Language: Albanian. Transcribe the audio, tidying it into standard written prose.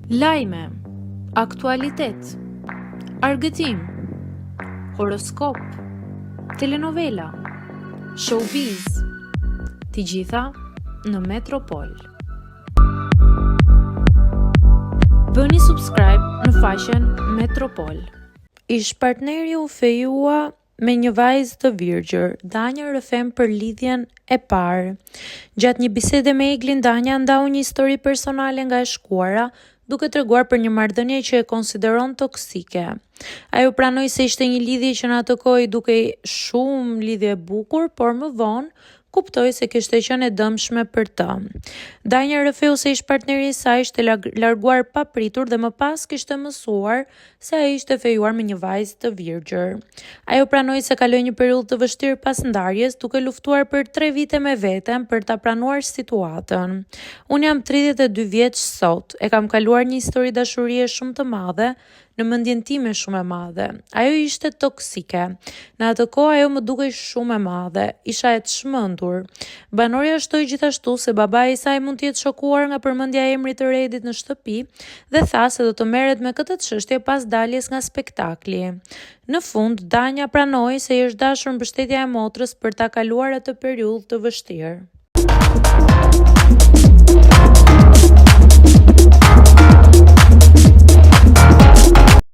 Lajme, aktualitet, argëtim, horoskop, telenovela, showbiz, të gjitha në Metropol. Bëni subscribe në faqen Metropol. Ish-partneri u fejua me një vajzë të virgjër, Danja rrëfen për lidhjen e parë. Gjatë një bisede me Eglin Danja ndau një histori personale nga e shkuara, duke treguar për një marrëdhënie që e konsideron toksike. Ajo pranoi se ishte një lidhje që në atë kohë i dukej shumë lidhje e bukur, por më vonë kuptoi se kishte qenë e dëmshme për të. Danja rrëfeu se ish-partneri i saj ishte larguar papritur dhe më pas kishte mësuar se ai ishte fejuar me një vajzë të virgjër. Ajo pranoi se kaloi një periudhë të vështirë pas ndarjes, duke luftuar për tre vite me veten për ta pranuar situatën. Unë jam 32 vjeç sot, e kam kaluar një histori dashurie shumë të madhe, në mendjen time shumë e madhe. Ajo ishte toksike. Në atë kohë ajo më dukej shumë e madhe. Isha e çmendur. Banorja shtoi gjithashtu se babai i saj mund të jetë shokuar nga përmendja e emrit të Redit në shtëpi dhe tha se do të merret me këtë çështje pas daljes nga spektakli. Në fund, Danja pranoi se i është dashur mbështetja e motrës për ta kaluar atë periudhë të vështirë.